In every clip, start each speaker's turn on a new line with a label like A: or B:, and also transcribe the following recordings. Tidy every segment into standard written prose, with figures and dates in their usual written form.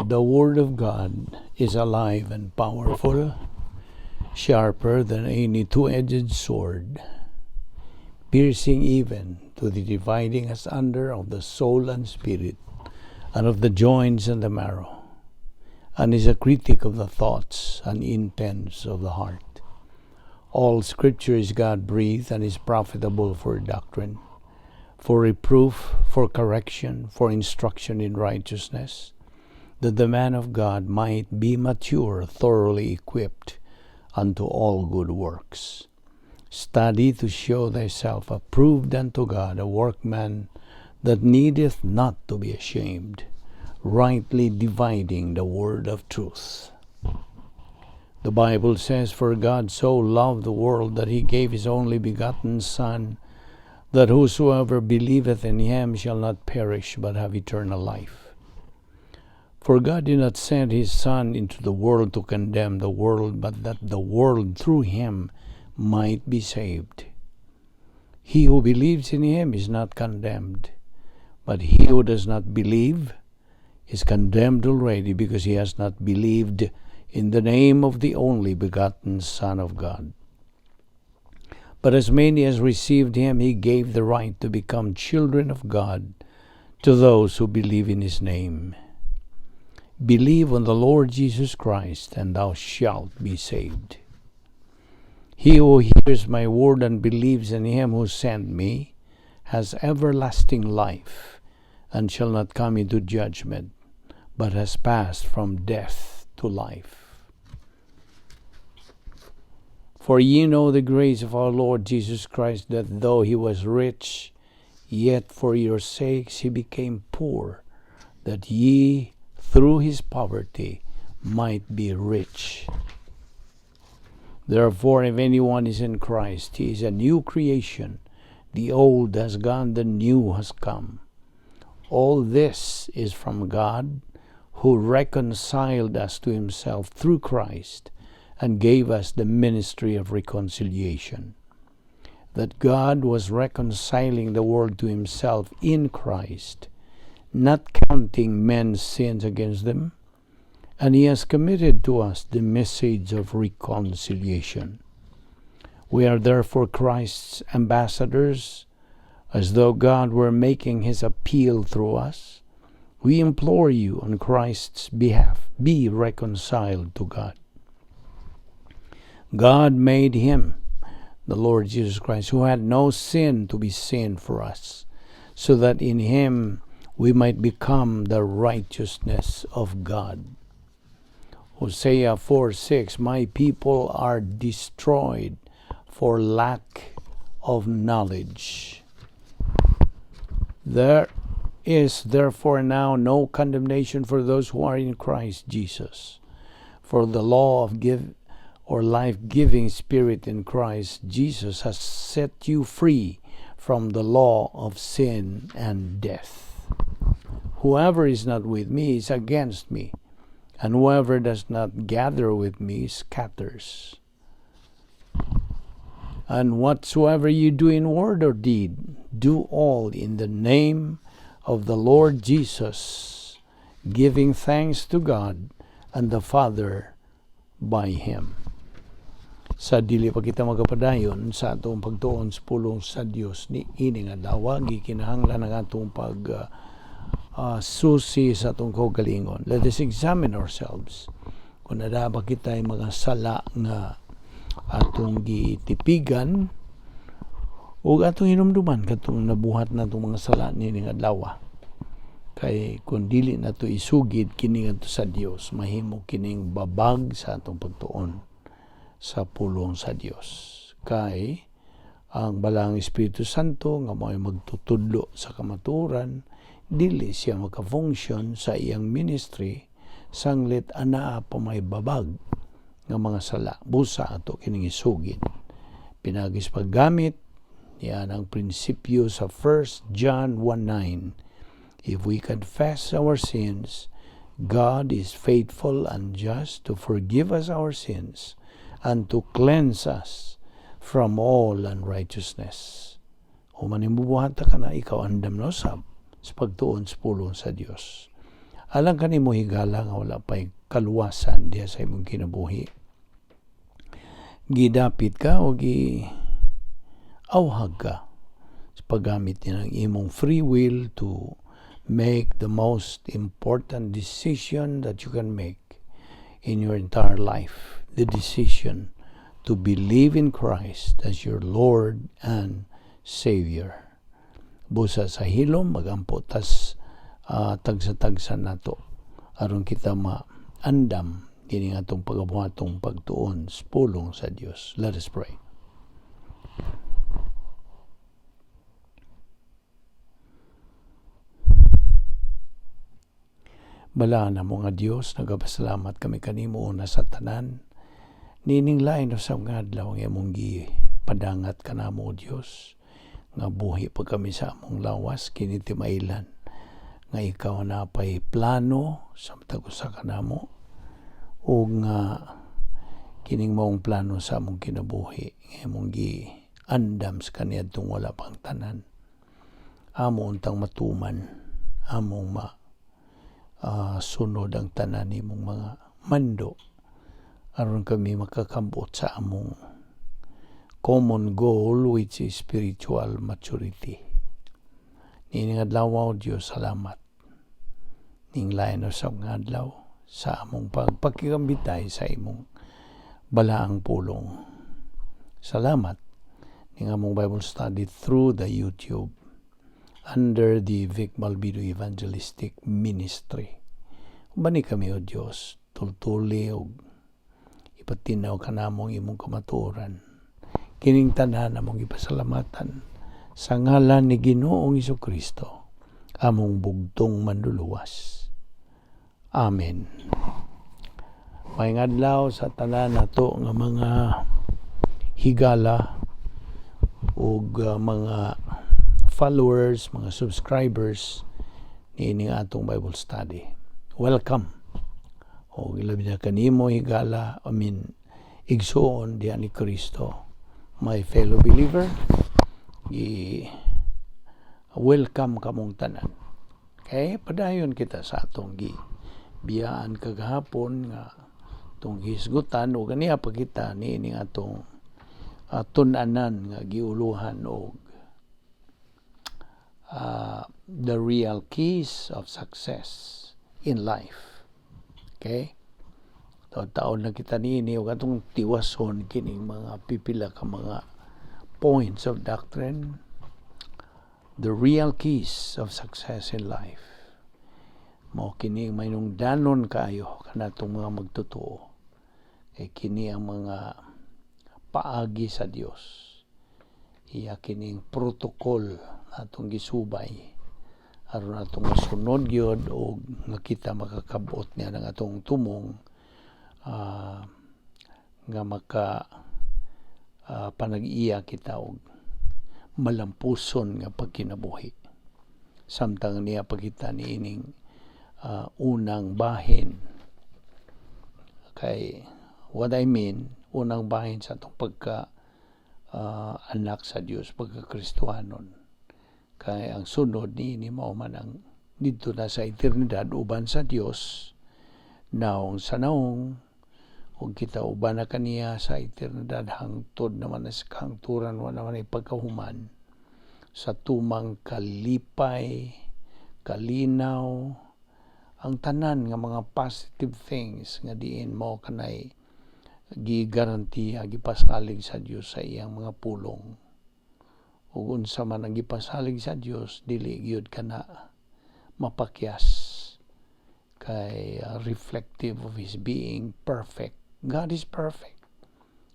A: The Word of God is alive and powerful, sharper than any two-edged sword, piercing even to the dividing asunder of the soul and spirit, and of the joints and the marrow, and is a critic of the thoughts and intents of the heart. All Scripture is God breathed and is profitable for doctrine, for reproof, for correction, for instruction in righteousness, that the man of God might be mature, thoroughly equipped unto all good works. Study to show thyself approved unto God, a workman that needeth not to be ashamed, rightly dividing the word of truth. The Bible says, "For God so loved the world that he gave his only begotten Son, that whosoever believeth in him shall not perish but have eternal life. For God did not send his Son into the world to condemn the world, but that the world through him might be saved. He who believes in him is not condemned, but he who does not believe is condemned already, because he has not believed in the name of the only begotten Son of God. But as many as received him, he gave the right to become children of God, to those who believe in his name. Believe on the Lord Jesus Christ, and thou shalt be saved. He who hears my word and believes in him who sent me has everlasting life, and shall not come into judgment, but has passed from death to life. For ye know the grace of our Lord Jesus Christ, that though he was rich, yet for your sakes he became poor, that ye through his poverty might be rich. Therefore, if anyone is in Christ, he is a new creation. The old has gone, the new has come. All this is from God, who reconciled us to himself through Christ and gave us the ministry of reconciliation. That God was reconciling the world to himself in Christ, not counting men's sins against them, and he has committed to us the message of reconciliation. We are therefore Christ's ambassadors, as though God were making his appeal through us. We implore you on Christ's behalf, be reconciled to God. God made him, the Lord Jesus Christ, who had no sin, to be sin for us, so that in him we might become the righteousness of God." Hosea 4:6, "My people are destroyed for lack of knowledge. There is therefore now no condemnation for those who are in Christ Jesus. For the law of give or life-giving Spirit in Christ Jesus has set you free from the law of sin and death. Whoever is not with me is against me, and whoever does not gather with me scatters. And whatsoever you do in word or deed, do all in the name of the Lord Jesus, giving thanks to God and the Father by Him." Sa dili pa kita magapadayon sa atong pagtuon sa pulong sa Dios ni ini nga adlaw, gikinahanglan ang atong pag susi sa atong kaugalingon. Let us examine ourselves. Kung naa ba kita'y mga sala nga atong gitipigan ug atong hinumduman katong nabuhat natong mga sala niining adlaw. Kay kung dili nato isugid kini ngadto sa Dios, mahimo kining babag sa atong pagtuon sa pulong sa Dios. Kay ang Balaang Espiritu Santo nga mao'y magtutudlo sa kamatuoran, dili siya maka-function sa iyang ministry sanglit anaa pa may babag nga mga sala. Busa ato kining isugid. Pinaagi sa paggamit yan ang prinsipyo sa 1 John 1:9. "If we confess our sins, God is faithful and just to forgive us our sins and to cleanse us from all unrighteousness." Human nimo buhata kana, ikaw andam na usab sa pagtuon sa pulong sa Dios. Alang kanimo, higala, nga wala pa'y kaluwasan diha sa imong kinabuhi, gidapit ka o gi awhag ka sa paggamit ng imong free will to make the most important decision that you can make in your entire life, the decision to believe in Christ as your Lord and Savior. Busa sa hilom, magampo tas tagsa-tagsa nato aron kita maandam kini atong pagabuhatong pagtuon sa pulong sa Dios. Let us pray. Balaan namo nga Dios, nagapasalamat kami kanimo una sa tanan. Nining lain sa nga adlaw nga imong gipadangat kanamo, o Dios, nga buhi pa kami sa among lawas, kini timailan nga ikaw na pay plano sa matag usa kanamo ug nga kining maong plano sa among kinabuhi nga imong giandam sa kaniadtong wala pang tanan, amo untang matuman, among ma sunod ang tanan nimong mga mando aron kami makakambot sa among common goal, which is spiritual maturity. Nining adlaw, O Dios, salamat. Ning lain sa nga adlaw sa among pagpakigambitay sa imong balaang pulong. Salamat ning among Bible study through the YouTube under the Vic Balbido Evangelistic Ministry. Ubani kami, O Dios, tultuli og ipatinaw kanamo ang imong kamatuoran. Kining tanan among ipasalamatan sa ngalan ni Ginoong Kristo, among bugtong Manluluwas. Amen. Maayong adlaw sa tanan nato nga mga higala ug mga followers, mga subscribers niining atong Bible study. Welcome. O ilabi na kanimo, higala, I mean, igsuon diha ni Kristo, my fellow believer, i welcome kamong tanan. Okay, padayon kita sa atong gi biyaan kagahapon nga atong hisgutan o ganiha pa kita niining atong tun-anan nga giuluhan og the real keys of success in life. Okay? Taon na kita niini ug atong tiwason kining mga pipila ka mga points of doctrine, the real keys of success in life. Mao kini mainungdanon kaayo kanatong mga magtotoo. Kay kini ang mga paagi sa Dios. Iya kining protocol atong gisubay aron atong masunod gyud og nga kita makakabot niya ng atong tumong nga maka panag-iya kita og malampuson nga pagkinabuhi samtang niya pagkita niining unang bahin. Kay what I mean, unang bahin sa atong pagka anak sa Dios, pagka Kristohanon, kay ang sunod niini mao man ang didto na sa eternidad uban sa Dios, naong sa naong, ug kita uban na kaniya sa eternidad hangtod naman na sa kahangturan, wa naman ay pagkahuman sa tumang kalipay, kalinaw, ang tanan nga mga positive things nga diin mo kanay gigarantiya, gipasalig sa Dios sa iyang mga pulong. Ug unsa man ang gipasalig sa Dios, dili gyud kana mapakyas kay reflective of His being perfect. God is perfect.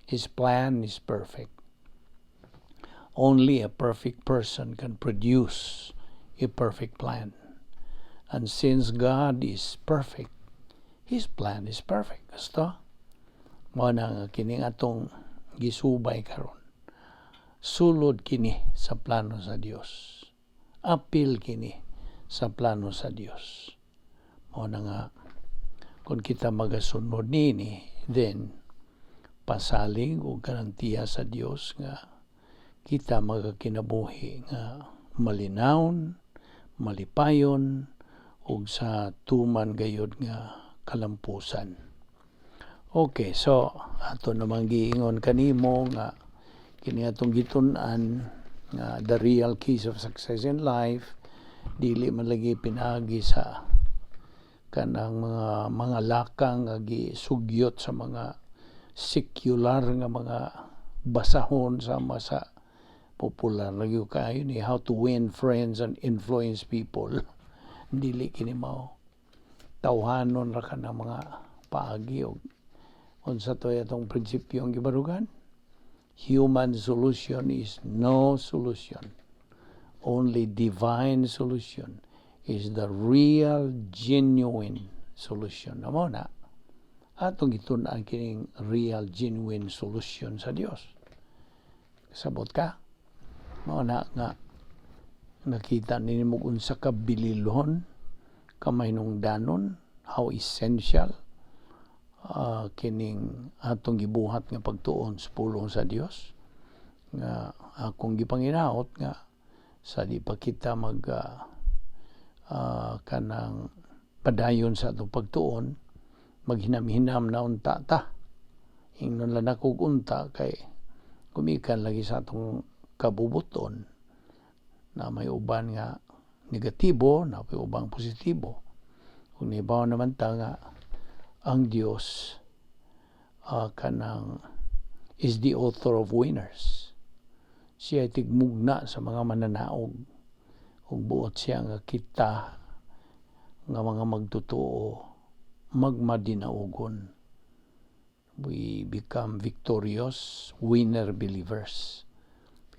A: His plan is perfect. Only a perfect person can produce a perfect plan, and since God is perfect, His plan is perfect. Gusto mo na nga kining atong gisubay karon, sulod kini sa plano sa Dios, apil kini sa plano sa Dios. Mao na nga kung kita magasunod nini, then pasalig o garantiya sa Dios nga kita magakinabuhi nga malinawon, malipayon. ug sa tuman gayud nga kalampusan. Okay, so ato namang giingon kanimo nga kini atong gitun-an nga the real keys of success in life dili man lagi pinaagi sa kanang mga lakang nga gisugyot sa mga secular nga mga basahon, sama sa popular lagi kaayo ni How to Win Friends and Influence People. Dili kini mao. Tawhanon ra ka ng mga paagi. Og unsa to atong prinsipyo ang gibarugan? Human solution is no solution. Only divine solution is the real, genuine solution. Mao na atong gitun-an kining real, genuine solution sa Dios. Sabot ka? Mao na nga nakita ninyo unsa ka bililhon, kamahinungdanon, how essential kining atong gibuhat nga pagtuon sa pulong sa Dios, nga akong gipanginaot nga sa di pa kita mag kanang padayon sa atong pagtuon, maghinam-hinam na unta ta. Ingnon lang ako unta kay gumikan lagi sa atong kabubuton na may uban nga negatibo, na may ubang positibo. Kung nibaw naman ta nga ang Dios kanang is the author of winners. Siya ay tigmugna sa mga mananaog. Ug buot siya nga kita nga mga magtotoo magmadinaugon. We become victorious winner believers.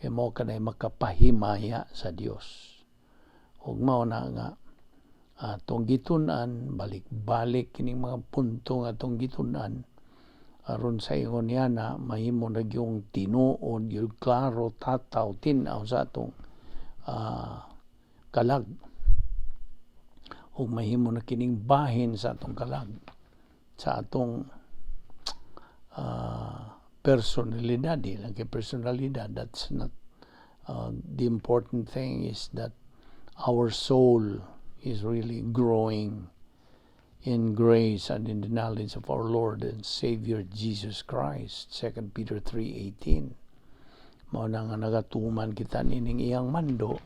A: Kay mao kanay makapahimaya sa Dios. Ug mao na nga atong gitun-an, balik-balik kining mga punto nga atong gitun-an aron sa ingon niya na mahimo na yung tinuod yung klaro, tataw, tin-aw sa atong kalag ug mahimo na kining bahin sa atong kalag, sa atong personalidad. Di lang kay personalidad, that's not the important thing, is that our soul is really growing in grace and in the knowledge of our Lord and Savior Jesus Christ. 2 Peter 3:18. Mao na nga nagatuman kita nining iyang mando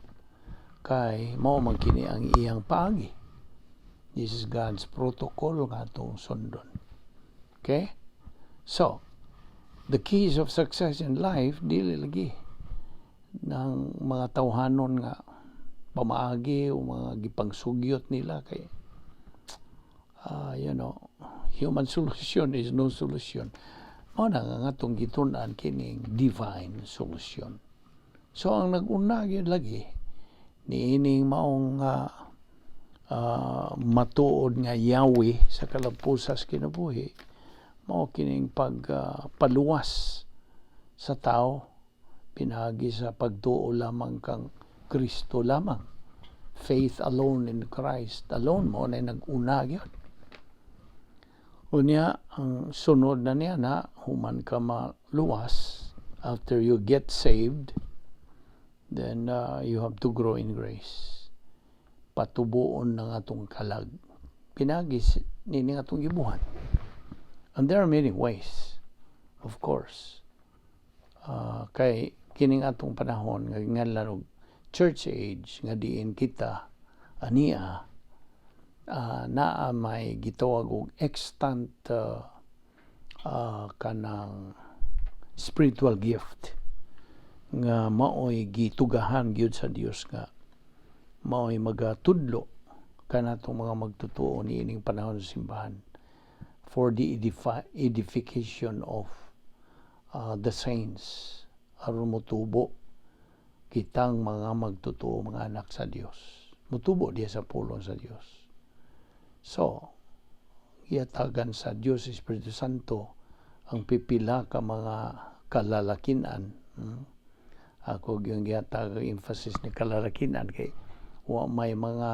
A: kay mao man kini ang iyang paagi. This is God's protocol nga atong sundon. Okay? So, the keys of success in life dili lagi ng mga tawhanon nga pamaagi o mga gipangsugyot nila kay human solution is no solution. Mao na nga atong gitun-an kining divine solution. So ang nag-una gyud lagi niining maong matuod nga yawi sa kalampusas kinabuhi mao kining pagpaluwas sa tao pinaagi sa pagtuo lamang kang Kristo lamang. Faith alone in Christ alone, mao na nag-una gyud. Unya, ang sunod na niya na human ka maluwas, after you get saved, then you have to grow in grace. Patubuon ng atong kalag. Pinaagi nini atong gibuhat. And there are many ways, of course. Kay kining atong panahon nga nganlan og church age nga diin kita ania, naa may gitawag og extant kanang spiritual gift nga maoy gitugahan gyud sa Dios nga maoy magatudlo kanatong mga magtutuo niining panahon sa simbahan for the edification of the saints, aron motubo kitang mga magtutuo, mga anak sa Dios, motubo diya sa pulong sa Dios. So gihatagan sa Dios Espiritu Santo ang pipila ka mga kalalakinan. Ako yung gihatag emphasis ni kalalakinan kay wa may mga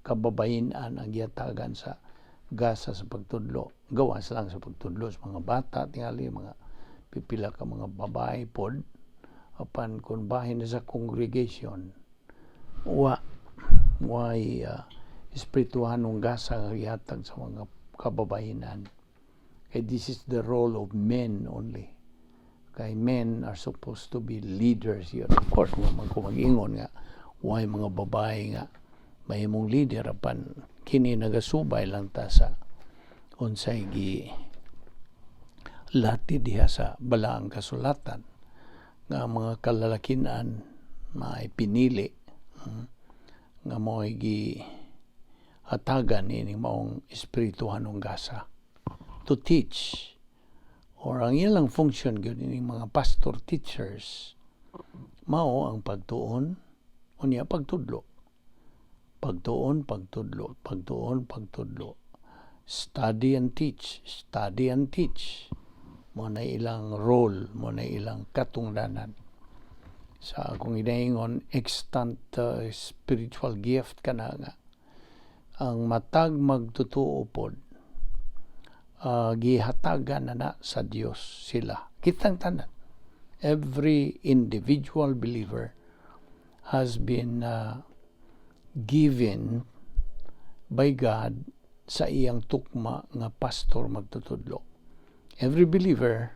A: kababayen-an ang gihatagan sa gasa sa pagtudlo, gawas lang sa pagtudlo sa mga bata, tingali mga pipila ka mga babae pod. Apan kung bahin na sa congregation, wa way espirituhanong gasa nga gihatag sa mga kababayenan. Kay this is the role of men only. Kay men are supposed to be leaders here. Of course, wa man ko mag-ingon nga way mga babae nga mahimong leader, apan kini nagasubay lang ta sa unsay gi lati diha sa Balaang Kasulatan nga ang mga kalalakinan may pinili nga mo'y gi hatagan ining maong espirituhanong gasa to teach, or ang ilang function gyud ining mga pastor teachers mao ang pagtuon unya pagtudlo, pagtuon, pagtudlo, pagtuon, pagtudlo, study and teach, study and teach. Mao na ilang role, mao na ilang katungdanan sa akong ginaingon extant spiritual gift kana nga ang matag magtotoo pod gihatagan na na sa Dios sila. Kitang tanan, every individual believer has been given by God sa iyang tukma nga pastor magtutudlo. Every believer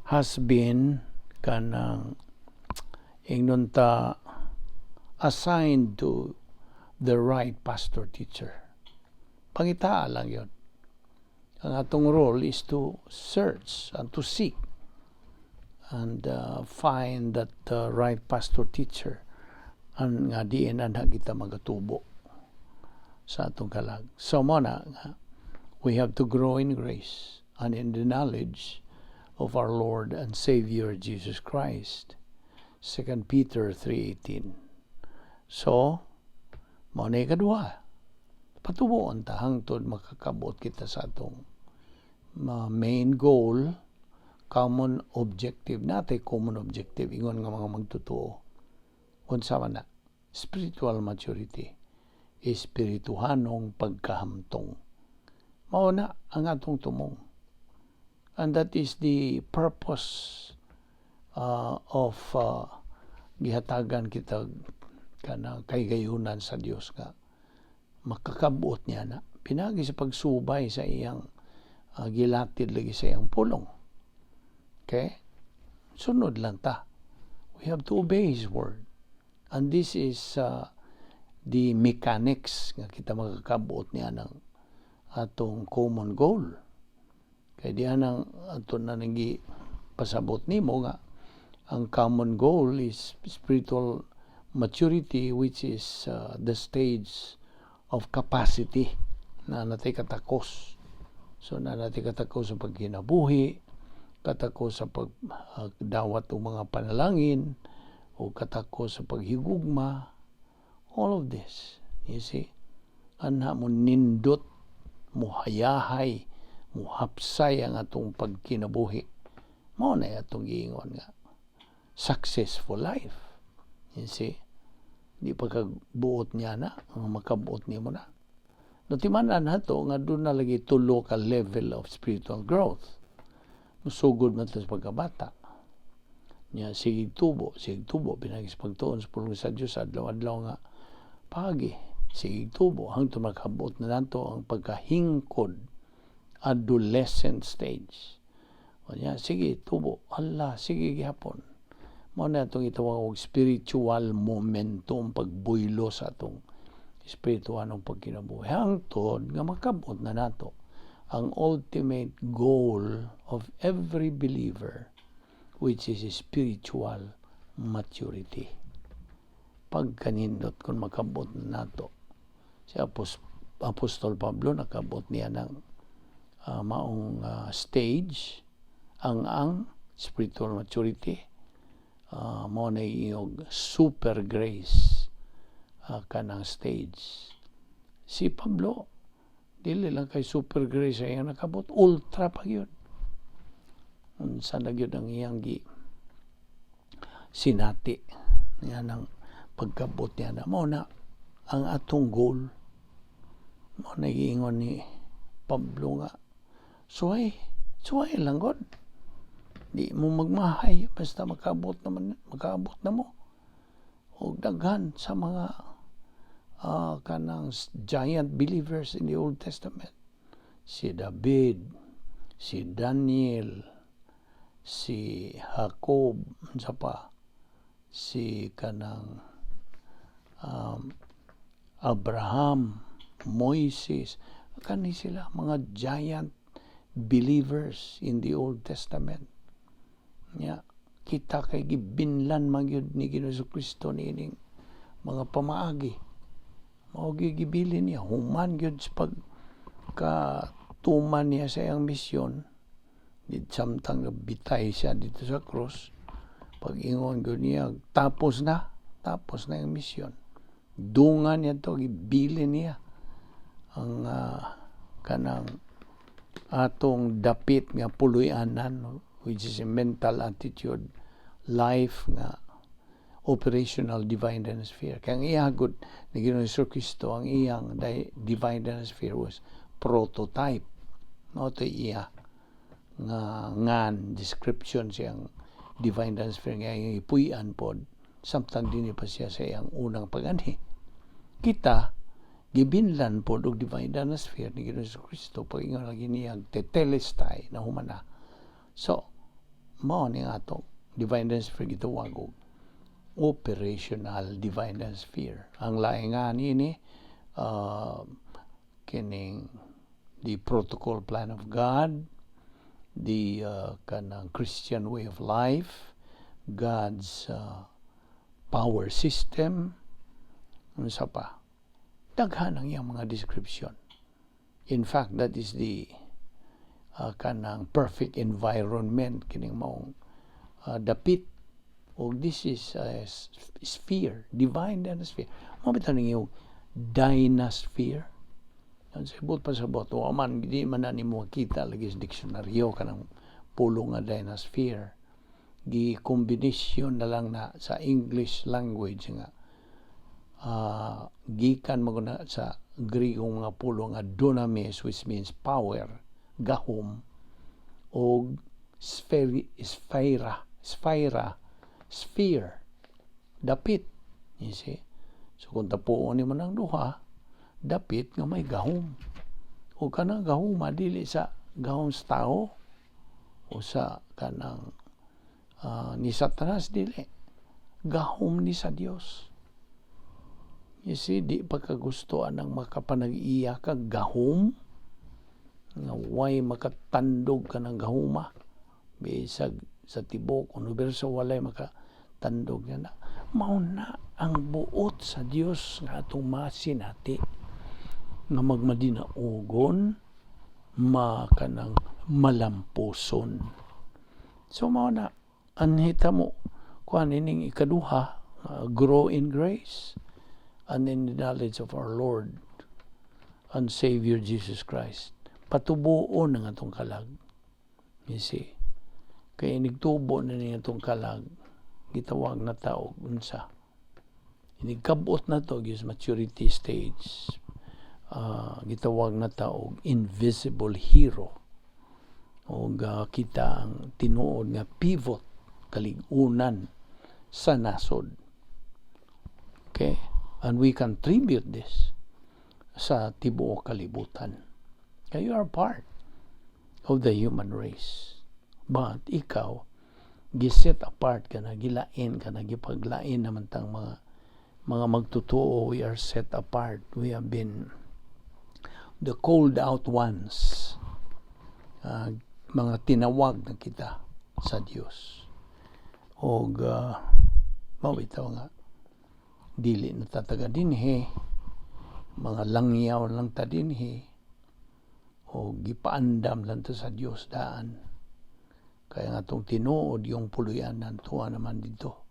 A: has been kanang ingnon ta assigned to the right pastor teacher. Pangitaa lang yon. Ang atong role is to search and to seek and find that right pastor teacher ang nga diin anha kita magatubo sa atong kalag. So mao na nga we have to grow in grace and in the knowledge of our Lord and Savior Jesus Christ. 2 Peter 3:18. So, mao na ikaduha. Patuboon ta hangtod makakabot kita sa atong main goal, common objective natin, common objective ingon nga mga magtotoo. Unsa man na? Spiritual maturity. Espirituhanong pagkahamtong. Mao na ang atong tumong. And that is the purpose of gihatagan kita kanang kahigayunan sa Dios nga makakabot niya na pinagi sa pagsubay sa iyang gilatid lagi sa iyang pulong. Okay? Sunod lang ta. We have to obey His word. And this is the mechanics nga kita makakabot niya ng atong common goal. Kay diha nang ato na nang pasabot nimo nga ang common goal is spiritual maturity, which is the stage of capacity na natay katakos. So na natay katakos sa pagkinabuhi, katakos sa pagdawat og mga panalangin, o katakos sa paghigugma, all of this, you see. Anha mo nindot, mo hayahay, mo hapsay ang atong pagkinabuhi. Mao na atong giingon nga successful life. You see? Di pa kabuot niya na, ang makabuot nimo na. No timan-an nato nga duna na lagi tulo ka level of spiritual growth. Musugod man ta sa pagkabata. Nya sige tubo pinagi sa pagtuon sa pulong sa Dios adlaw-adlaw nga pagi. Sige tubo hangtod makabot na nato ang pagkahingkod, adolescent stage. O nya sige tubo, Allah, sige gihapon. Mao na atong itawag og spiritual momentum, pagbuylo sa atong espirituanong pagkinabuhi hangtod nga makabot na nato ang ultimate goal of every believer, which is spiritual maturity. Pagkanindot kung makabot na nato. Si Apostol Pablo, nakabot niya ng maong stage ang spiritual maturity, mao na iyong super grace kanang stage. Si Pablo, dili lang kay super grace ang iyang nakabot, ultra pa yun. Unsa na gyud ang iyang gi sinati niya ng pagkabot niya na mao na ang atong goal. Mao na giingon ni Pablo nga suway, suway lang god. Di mo magmahay basta makabot naman, makaabot na mo. Og daghan sa mga Kanang giant believers in the Old Testament. Si David, si Daniel, si Jacob, unsa pa, si kanang Abraham, Moises, kani sila mga giant believers in the Old Testament. Ya, kita kay gibinlan man gyud ni Ginoo Kristo niining mga pamaagi. Mao gyud gibilin niya human gyud sa pagkatuman niya sa iyang misyon di samtang bitay siya didto sa krus. Pag ingon gyud niya, tapos na ang misyon, dungan niya to, gibilin niya ang kanang atong dapit nga puloy-anan, which is a mental attitude life nga operational divine sphere. Kaya ang iyagod ni Ginoong Kristo, ang iyang divine sphere was prototype. No, to iya nga ngan description siyang divine sphere nga iyang ipuy-an pod samtang dinhi pa siya sa iyang unang pag-anhi. Kita gibinlan pod og divine sphere ni Ginoong Kristo pag ingon lagi niya tetelestai, na humana. So mao ni atong divine sphere gitawag og operational divine sphere. Ang laing nga niini, kining the protocol plan of God, the kanang Christian way of life, God's power system, unsa pa. Daghan ang iyang mga description. In fact, that is the kanang perfect environment kining maong dapit og this is a sphere, divine sphere. Mao bitaw ning iyong dynasphere. Yan, sa ibot pa sa buot, wa man, di man na nimo makita lagi sa diksyonaryo kanang pulong nga dynasphere. Gi kombinasyon na lang na sa English language nga gikan mo na sa Griego nga pulong nga dunamis, which means power, gahom, og sphaira, sphaira, sphere, dapit. You see? So kung tapuon nimo ng duha, dapit nga may gahom. O kanang gahom dili sa gahom sa tao o sa kanang ni Satanas, dili. Gahom ni sa Dios. You see, di pa kagusto anang makapanag-iya ka gahom nga way makatandog ka ng gahuma. Bisag sa tibok universo walay makatandog nga na. Mao na ang buot sa Dios nga atong masinati nga magmadinaugon, makanang malampuson. So mao na anhita mo kuan ining ikaduha, grow in grace and in the knowledge of our Lord and Savior Jesus Christ. Patubuon ang atong kalag. You see? Kay inigtubo na niya atong kalag, gitawag na tao unsa. Inigkabot na to is maturity stage. Gitawag na tao invisible hero. O kita ang tinuod nga pivot, kalig-unan sa nasod. Okay? And we contribute this sa tibuok kalibutan. Kaya you are part of the human race. But ikaw, giset apart ka na, gilain ka na, gipaglain naman tang mga magtotoo, we are set apart. We have been the called out ones. Mga tinawag na kita sa Dios. Og mao bitaw nga dili na ta taga dinhi, mga langyaw lang ta dinhi o gipaandam lang ta sa Dios daan. Kaya nga atong tinuod yung puloy-anan tuwa naman dito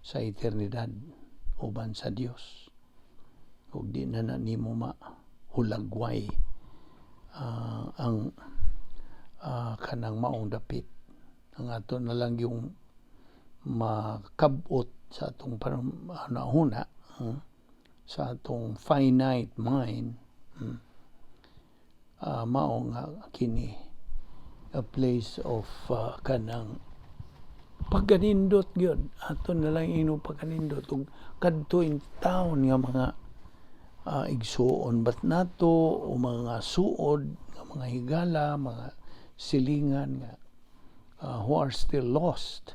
A: sa eternidad uban sa Dios. Ug di na na nimo mahulagway ang kanang maong dapit. Ang ato na lang yung makabot sa atong panahuna, sa atong finite mind, mao nga kini a place of kanang pagkanindot gyud. Ato na lang ino pagkanindot ug kadto in town nga mga Igsuon bat nato o mga suod nga mga higala, mga silingan nga who are still lost,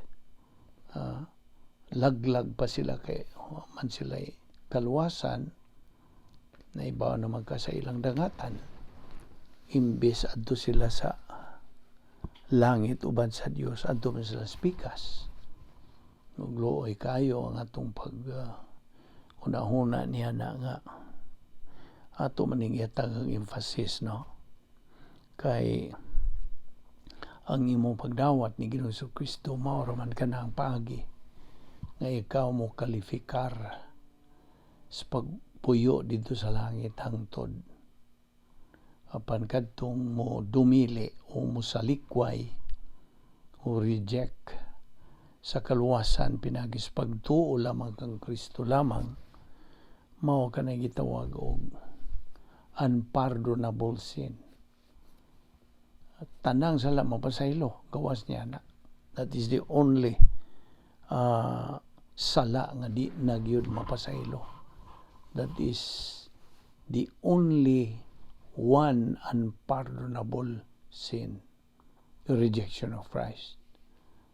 A: laglag pa sila kay man sila kaluwasan, naibaw naman ka sa ilang dangatan, imbes adto sila sa langit uban sa Dios, adto man sila sa pikas. Ug luoy kayo ang atong pag hunahuna niya na nga ato maning ihatag ang emphasis, no, kay ang imong pagdawat ni Ginoong Kristo, mao ra man kana ang paagi nga ikaw mo kalifikar sa pagpuyo didto sa langit hangtod. Apan kadtong mo dumili o mo salikway o reject sa kaluwasan pinagi sa pagtuo lamang kang Kristo lamang, mao kanay gitawag og unpardonable sin. Tanang sala mapasaylo gawas niya na. That is the only sala nga di na gyud mapasaylo. That is the only one unpardonable sin, the rejection of Christ.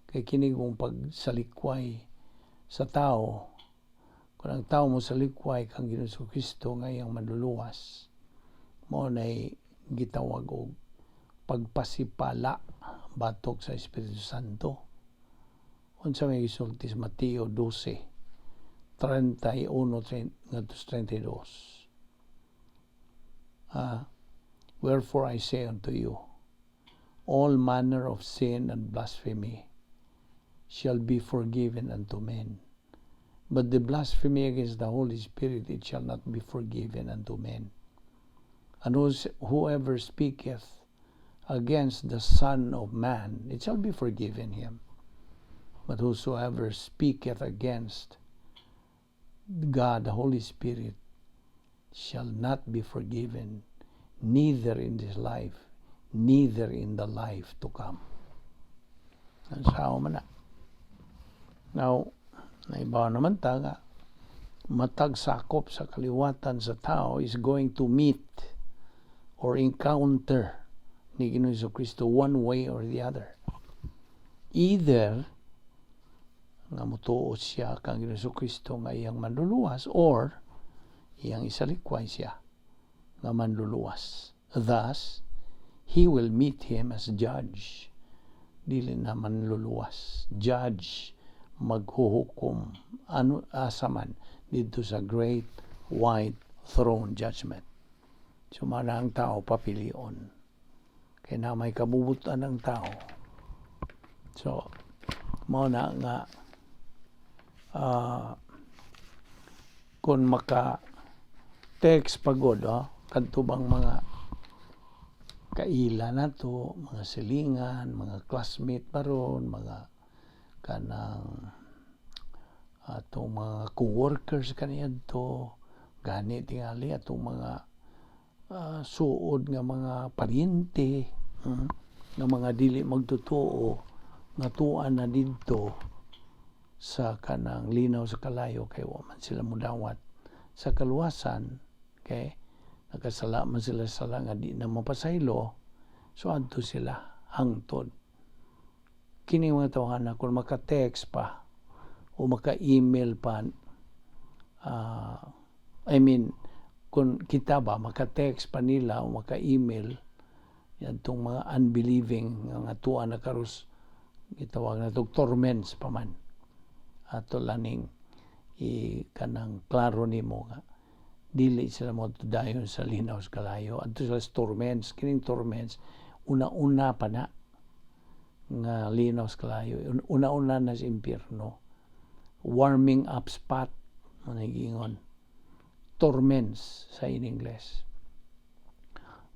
A: Kay kini kung pagsalikway sa tao, kung ang tao mo salikway kang Ginoong Kristo nga iyang manluluwas, mao nay gitawag og pagpasipala batok sa Espiritu Santo. Unsa may gisulti sa Mateo 12:31 ngadto 32? "Wherefore I say unto you, all manner of sin and blasphemy shall be forgiven unto men. But the blasphemy against the Holy Spirit, it shall not be forgiven unto men. And whoever speaketh against the Son of Man, it shall be forgiven him. But whosoever speaketh against God, the Holy Spirit, shall not be forgiven, neither in this life, neither in the life to come." Ang sao man na. Now, naibaw naman ta nga, matag sakop sa kaliwatan sa tao is going to meet or encounter ni Ginoong Kristo one way or the other. Either nga mutuo siya kang Ginoong Kristo nga iyang manluluwas or iyang isalikway siya nga manluluwas. Thus, he will meet him as judge. Dili na manluluwas. Judge, maghuhukom ano asa man didto sa Great White Throne Judgment. So mana ang tao papilion. Kay na may kabubutan ng tao. So, mao na nga kung maka text pagod, oh, kadto bang mga kaila nato, mga silingan, mga classmate baron, mga kanang atong mga co-workers kaniadto, gani tingali atong mga suod nga mga paryente, nga mga dili magtotoo nga tuan na didto sa kanang linaw sa kalayo kay wa man sila mudawat sa kaluwasan, kay nakasala man sila sala nga di na mapasaylo, so adto sila hangtod. Kini mga tawhana, kung maka-text pa o maka-email pa, I mean, kung kita ba maka-text pa nila o maka-email yadtong mga unbelieving nga tuwa na karos, gitawag na tog torments pa man, ato laning i kanang klaro nimo nga dili sila mo dayon sa linaw sa kalayo, adto sila sa torments. Kining torments, una-una pa na nga linaw sa kalayo, una-una na sa impyerno, warming up spot mo giingon torments sa in Ingles.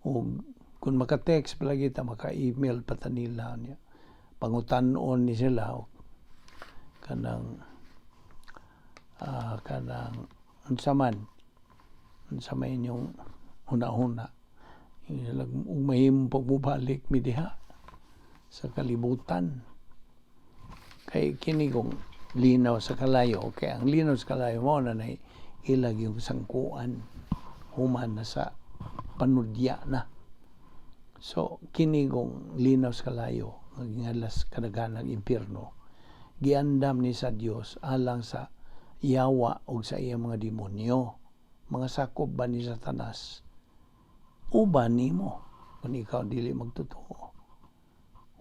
A: Ug kung maka-text palagi ta, maka-email pa ta nila niya, pangutan-on ni sila og kanang kanang unsa man inyong huna-huna ug mahimong pagmubalik mi diha sa kalibutan, kay kini kung linaw sa kalayo, kay ang linaw sa kalayo mao na nay ilag yung sangkuan. Human na sa panudya na. So kini kong linaw sa kalayo nga gingalas kadaghanang impyerno, giandam ni sa Dios alang sa yawa og sa iyang mga demonyo, mga sakop ba ni Satanas, uban nimo kung ikaw dili magtotoo.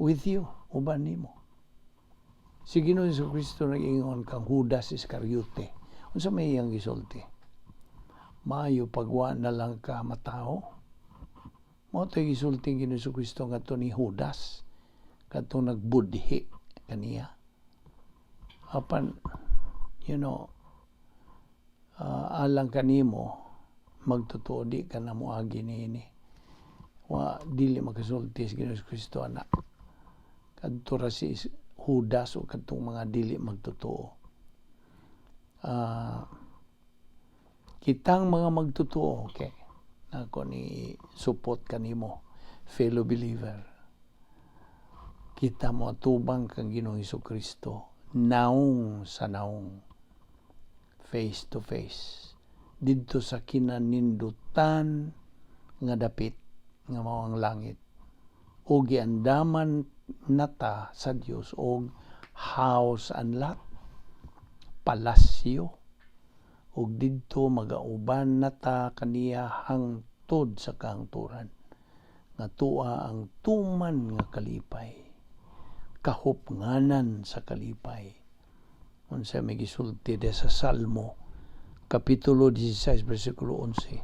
A: With you, uban nimo. Si Ginoo Hesus Kristo nag-ingon kang Judas Iscariote. Unsa may iyang gisulti? "Maayo pag wa na lang ka matawo." Mao to'y gisulti ang Ginoo Hesus Kristo ngadto ni Judas kadtong nagbudhi kaniya. Apan alang kanimo magtotoo, di ka na moagi niini. Wa, dili makasulti si Ginoo Kristo ana. Kadto ra si Judas o kadtong mga dili magtotoo. Kitang mga magtotoo, okay. Nako ni support kanimo, fellow believer. Kita mo atubang kang Ginoong Kristo naong sa naong, face to face, didto sa kinanindutan nga dapit nga mao ang langit, ug giandaman nata sa Dios og house and lot, palasyo, ug didto magauban nata kaniya hangtod sa kahangturan nga tuwa ang tuman nga kalipay, kahupnganan sa kalipay. Unsa may gisulti de sa Salmo kapitulo 16 bersikulo 11?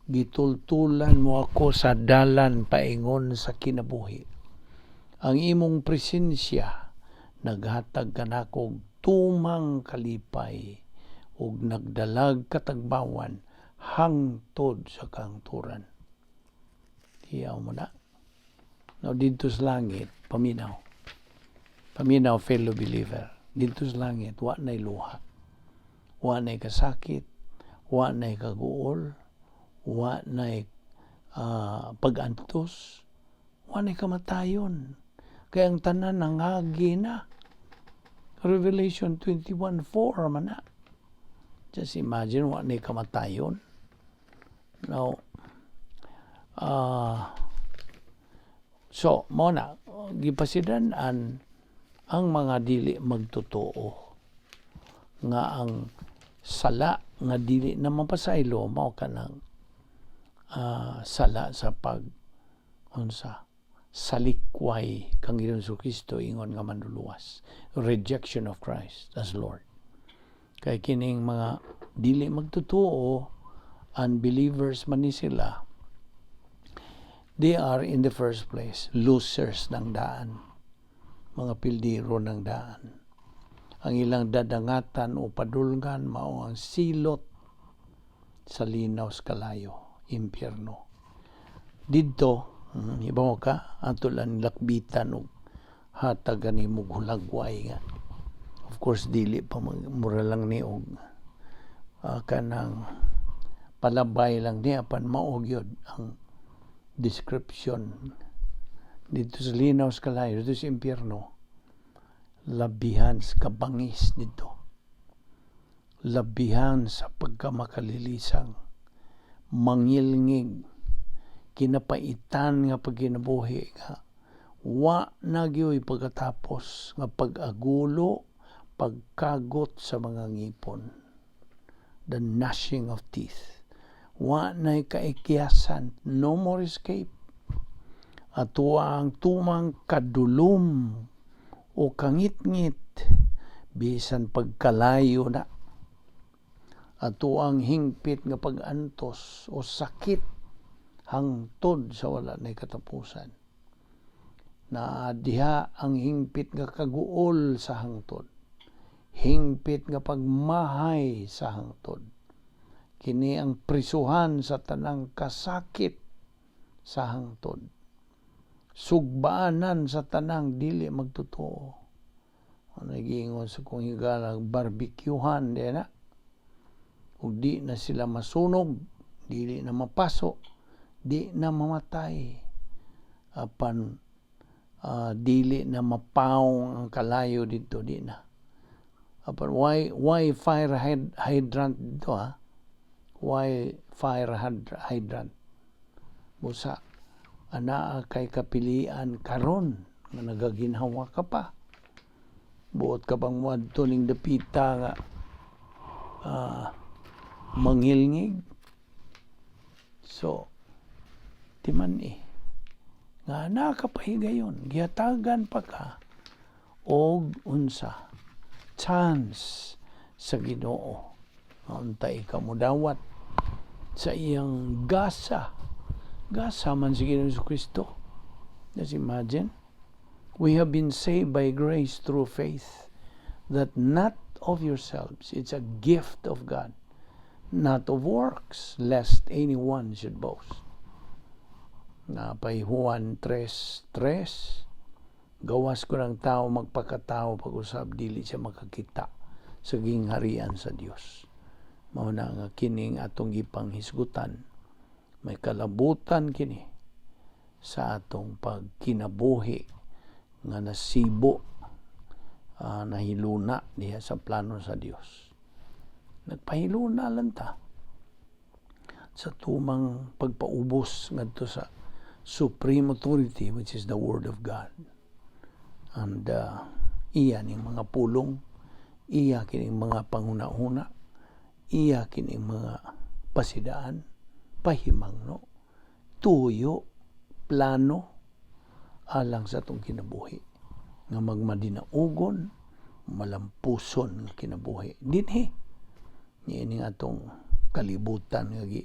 A: "Gitultulan mo ako sa dalan paingon sa kinabuhi. Ang imong presensya naghatag kanako tumang kalipay ug nagdalag katagbawan hangtod sa kahangturan." Tiyaw mo na. Now, didto sa langit, paminaw. Paminaw, fellow believer. Didto sa langit, wa na'y luha. Wa na'y kasakit, wa na'y kaguol, wa na'y pag-antos, wa na'y kamatayon. Kaya ang tanan nangagi na. Revelation 21:4 man na. Just imagine, wa na'y kamatayon. Now, so, mao na, gipasidan-an ang mga dili magtotoo nga ang sala nga dili na mapasaylo mao kanang sala sa pag unsa, salikway kang Ginoong Kristo ingon nga manluluwas, rejection of Christ as Lord. Kay kining mga dili magtotoo, unbelievers man ni sila, they are in the first place losers ng daan, mga pildiro ng daan. Ang ilang dadangatan o padulngan mao ang silot sa linaw sa kalayo, impyerno. Didto, ibaw ka, ato lang lakbitan og hatag gani mo hulagway nga. Of course, dili pa mura lang ni og kanang palabay lang niya, apan mao gyud ang description didto sa linaw sa kalayo, didto sa impyerno. Labihan sa kabangis didto, labihan sa pagkamakalilisan, mangilngig, kinapaitan nga pagkinabuhi nga wa na gyoy pagkatapos nga pag-agulo, pagkagot sa mga ngipon, the gnashing of teeth. Wa na'y kaikyasan, no more escape. Ato ang tumang kadulom o kangitngit bisan pagkalayo na. Ato ang hingpit nga pag-antos o sakit hangtod sa wala na'y katapusan. Na diha ang hingpit nga kaguol sa hangtod, hingpit nga pagmahay sa hangtod. Kini ang prisuhan sa tanang kasakit sa hangtod, sugbaanan sa tanang dili magtotoo. Nagiingon sa kong higala, barbecuehan di na. Ug di na sila masunog, dili na mapaso, di na mamatay. Apan dili na mapawong ang kalayo didto, di na. Apan why fire hydrant didto, ha? Why fire hydrant? Busa anaa kay kapilian karon nga nagaginhawa ka pa. Buot ka bang moadto ning dapita nga mangilngig? So, timan eh. Nga nakapahigayon, gihatagan pa ka og unsa chance sa Ginoo nga unta ikaw modawat sa iyang gasa. Gasa man si Ginoo Kristo. Just imagine, we have been saved by grace through faith, that not of yourselves, it's a gift of God, not of works, lest anyone should boast. Napay Juan 3:3, gawas kon ang tao magpakatao pag-usab, dili siya makakita sa gingharian sa Dios. Mao na nga kining atong gipanghisgutan, may kalabutan kini sa atong pagkinabuhi nga nasibo, nahiluna diha sa plano sa Dios. Nagpahiluna lang ta sa tumang pagpaubos ngadto sa supreme authority, which is the Word of God. And iya ning mga pulong, iya kining mga panghuna-huna, iya kining mga pasidaan, pahimangno, tuyo, plano alang sa atong kinabuhi nga magmadinaugon, malampuson nga kinabuhi dinhi niining atong kalibutan nga gi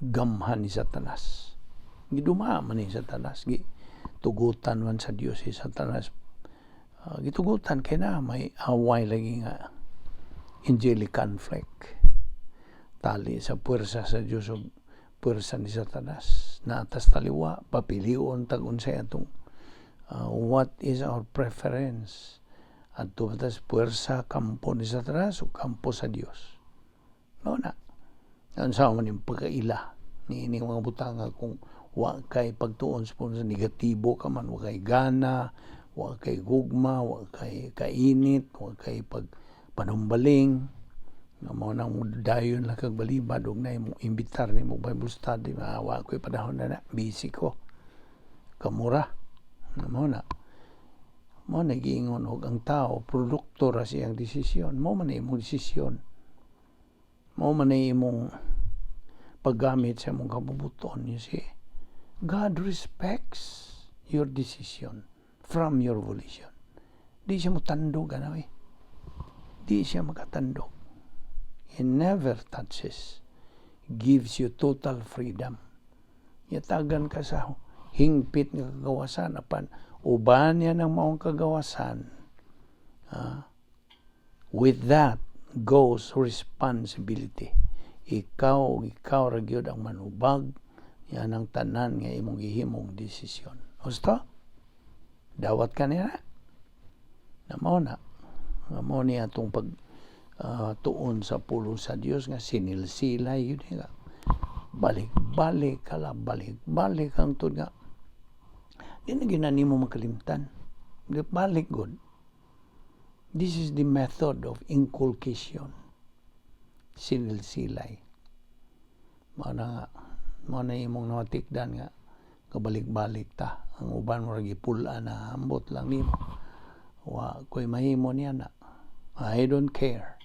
A: gamhan ni Satanas. Giduma man ni Satanas, gi tugutan man sa Dios si Satanas. Gitugutan kay na may away lagi nga angelic conflict, tali sa puwersa sa Dios ug puwersa ni Satanas. Naatas taliwa, papilion tag unsay atong what is our preference, adto ba tas puwersa, kampo ni Satanas o kampo sa Dios? Mao na unsa man yung pagkaila ni ining mga butanga. Kung wa kay pagtuon sa sa negatibo ka man, wa kay gana, wa kay gugma, wa kay kainit, wa kay pag panumbaling nga mao nang dayon lang kag balibad ug nay mo imbitar nimo Bible study, wa ko'y panahon na, busy ko, kamura nga. Mao na giingon og ang tao produkto ra sa iyang desisyon. Mao man imong desisyon, mao man imong paggamit sa imong kabubut-on. You see, God respects your decision from your volition. Di siya motandog ano eh. Di siya makatandog. He never touches. Gives you total freedom. Yatagan ka sa hingpit nga kagawasan, apan uban niya ng maong kagawasan. With that goes responsibility. Ikaw ra gyud ang manubag yan ang tanan nga imong gihimong desisyon. Husto? Dawat ka niya na. Mao na. Nga mao ni atong pag tuon sa pulong sa Dios nga sinilsilay yun nga. Balik-balik kala, balik-balik ang tud nga. Di na ginani mo makalimtan. Balik gud. This is the method of inculcation. Sinilsilay. Mao na nga, mao na imong natikdan nga kabalik-balik ta. Ang uban mo gipul-an na, ambot lang nimo. Wa ko'y mahimo niya na. I don't care.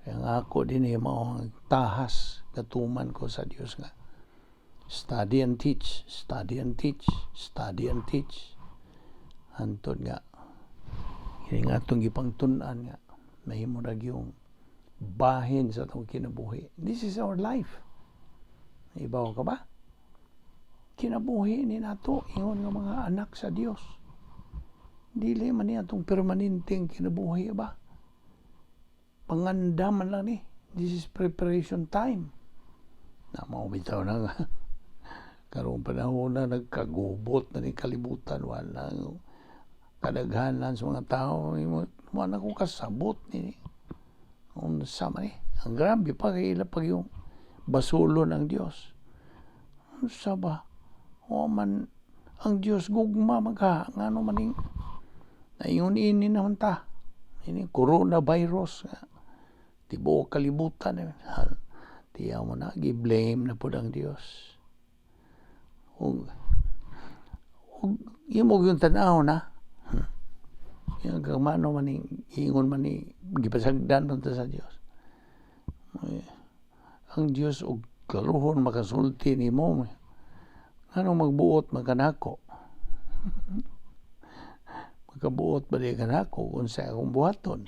A: Kaya nga ako din eh, mao ang tahas katuman ko sa Dios nga study and teach, study and teach, study and teach. Hantod nga kini nga atong gipangtun-an nga mahimo ra gyung bahin sa atong kinabuhi. This is our life. Ibaw ka ba? Kinabuhi ni nato ingon nga mga anak sa Dios. Dili man ni atong permanenteng kinabuhi ba? Pangandaman lang ni. This is preparation time. Na mao bitaw na nga karong panahon na nagkagubot na ni kalibutan, wala kadaghanan sa mga tao, wala ko kasabot ni unsa man ni. Ang grabe pa kay ila pag yung basulo ng Dios. Unsa ba o man ang Dios, gugma magha, ngano maning naingon ini naman ta ini coronavirus nga Tibuok kalibutan eh. Tiyaw mo na, gi-blame na pud ang Dios. Ug imo yung tanaw na. Yung kagmano man ni ingon man ni gipasagdan man ta sa Dios. Ay, ang Dios og klarohon makasulti nimo. Nganong magbuot man kanako? Makabuot ba di kanako kung sa akong buhaton?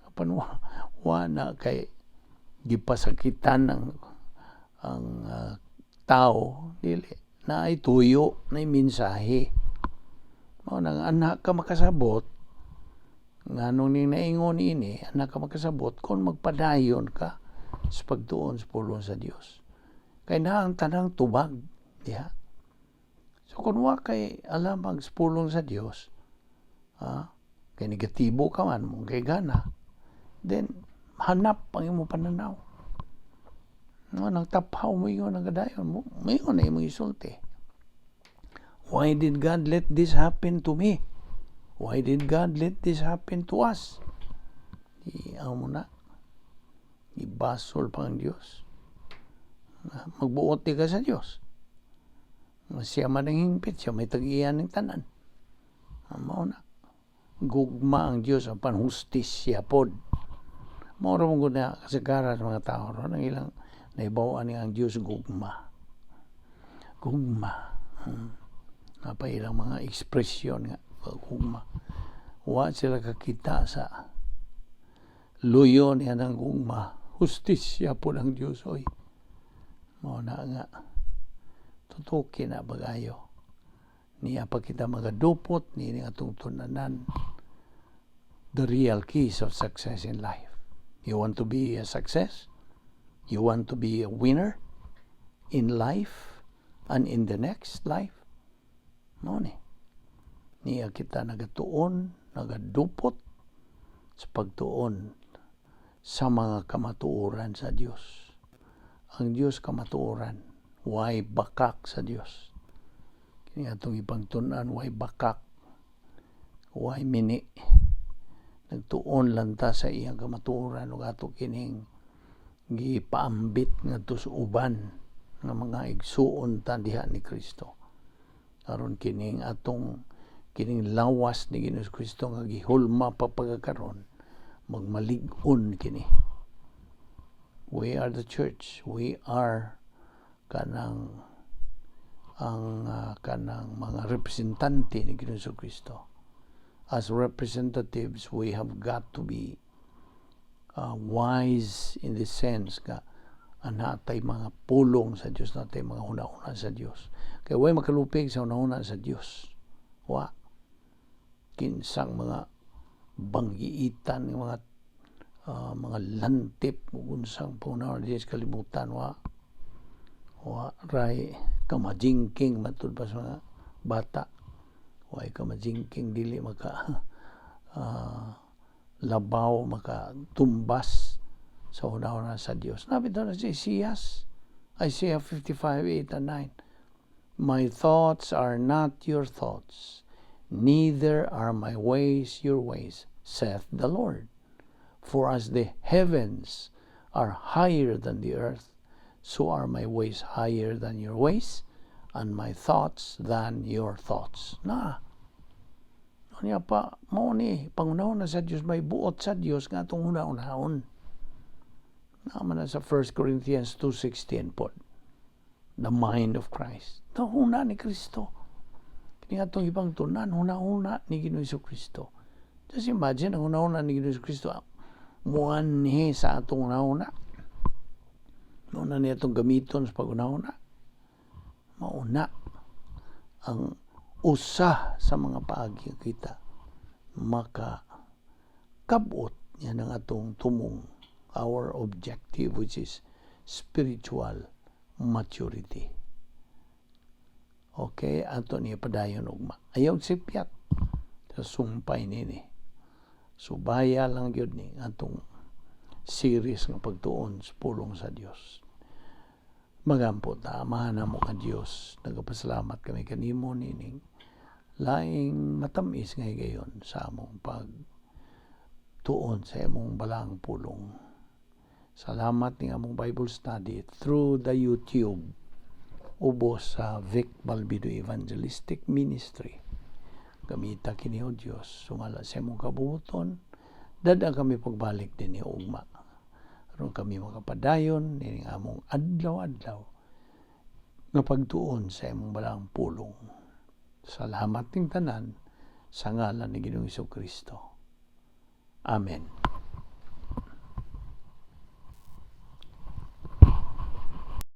A: Apan wa na kay gipasakitan ang tao, dili na ay tuyo na mensahe. Mao nang anak ka makasabot nganong ning naingon ini, anak ka makasabot kung magpadayon ka sa pagtuon sa pulong sa Dios. Kay naa ang tanang tubag diha. So kung wa kay alam ang pulong sa Dios, kay negatibo ka man mo kay gana, then hanap ang imong pananaw. No, nang taphaw mo yun ang kadayon mo, mayon na imong isulti. Why did God let this happen to me? Why did God let this happen to us? Iyaw mo na. Ibasol pa ang Diyos. Magbuot di ka sa Diyos. Siya man ang hingpit, siya may tag-iyan ng tanan. Mao na. Gugma ang Diyos, ang panhustisya pod. Mao ra man na kasagaran sa mga tao ron ang ilang naibaw-an ang Diyos gugma. Gugma. Napa ilang mga ekspresyon nga gugma. Wa sila kakita sa luyo niya ng gugma. Hustisya po ng Diyos, oy. Mao na nga tutuki na bagayo. Niya pa kita magadupot ni atong tunanan the real keys of success in life. You want to be a success? You want to be a winner in life and in the next life? Mao ni. Niya kita nagatuon, nagadupot sa pagtuon sa mga kamatuoran sa Dios. Ang Dios kamatuoran, way bakak sa Dios. Kini atong ipangtun-an, way bakak, way mini. Nagtuon lang ta sa iyang kamatuoran ug ato kining gipaambit ngadto sa uban nga mga igsuon ta diha ni Kristo. Aron kining atong kining lawas ni Ginoong Kristo nga gihulma pa pagkakaron, magmalig-on kini. We are the church. We are kanang ang kanang mga representante ni Ginoong Kristo. As representatives, we have got to be wise in the sense nga natay mga pulong sa Dios, natay mga hunahuna sa Dios. Kay way makalupig sa hunahuna sa Dios. Wa. Kinsang mga banggiitan, mga lantip ug unsang panghunahuna diha sa kalibutan, wa wa ray kamajingking matud pa sa mga bata. Way kamajingking, dili maka labaw, maka tumbas sa hunahuna sa Dios. Nabi na si Isaias, Isaiah 55:8 and 9. "My thoughts are not your thoughts, neither are my ways your ways, saith the Lord. For as the heavens are higher than the earth, so are my ways higher than your ways, and my thoughts than your thoughts." Na. Unya pa, mao ni, panghunahuna sa Dios, may buot sa Dios nga atong hunahunahon. Naman na sa 1 Corinthians 2:16 po. The mind of Christ. Huna ni Kristo. Kini atong ibang tunan, huna-huna ni Ginoong Kristo. Just imagine, ang huna-huna ni Ginoong Kristo, muanhi sa atong huna-huna. Mauna niya itong gamiton sa paghuna-huna. Mauna ang usa sa mga paagi kita maka kabot yan ang atong tumong, our objective, which is spiritual maturity. Okay, ato niya padayon ugma. Ayaw sipyat sa sumpay nini. Subaya lang gyud ni atong series nga pagtuon sa pulong sa Dios. Magampo ta, Amahan namo nga Dios. Nagapasalamat kami kanimo nining laing matamis nga higayon sa among pag tuon sa imong balaang pulong. Salamat ning among Bible study through the YouTube ubos sa Vic Balbido Evangelistic Ministry. Gamita kini, O Dios, sumala sa imong kabubut-on. Dad-a kami pagbalik dinhi ugma, aron kami makapadayon nining among adlaw-adlaw nga pagtuon sa imong balaang pulong. Salamat ning tanan sa ngalan ni Ginoong Kristo. Amen.